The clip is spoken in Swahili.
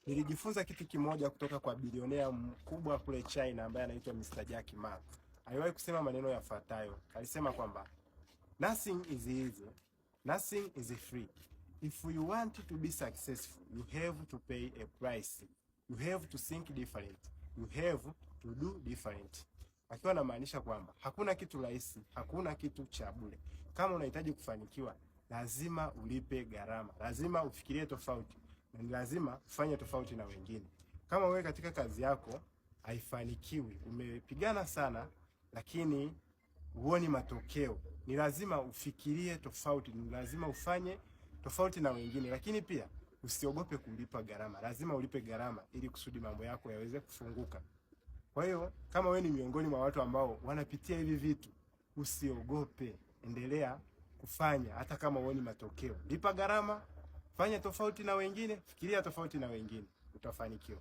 Nilijifunza kitu kimoja kutoka kwa bilionea mkubwa kule China ambaye anaitwa Mr. Jack Ma. Aliwahi kusema maneno yafuatayo. Alisema kwamba nothing is easy, nothing is free. If you want to be successful, you have to pay a price. You have to think different. You have to do different. Akiwa anamaanisha kwamba hakuna kitu rahisi, hakuna kitu cha bure. Kama unahitaji kufanikiwa, lazima ulipe gharama, lazima ufikirie tofauti na ni lazima ufanye tofauti na wengine. Kama wewe katika kazi yako haifanikiwi, umepigana sana lakini huoni matokeo, ni lazima ufikirie tofauti, ni lazima ufanye tofauti na wengine, lakini pia usiogope kulipa gharama. Lazima ulipe gharama ili kusudi mambo yako yaweze kufunguka. Kwa hiyo kama wewe ni miongoni mwa watu ambao wanapitia hivi vitu, usiogope, endelea kufanya hata kama huoni matokeo. Lipa gharama, fanya tofauti na wengine, fikiria tofauti na wengine, utafanikiwa.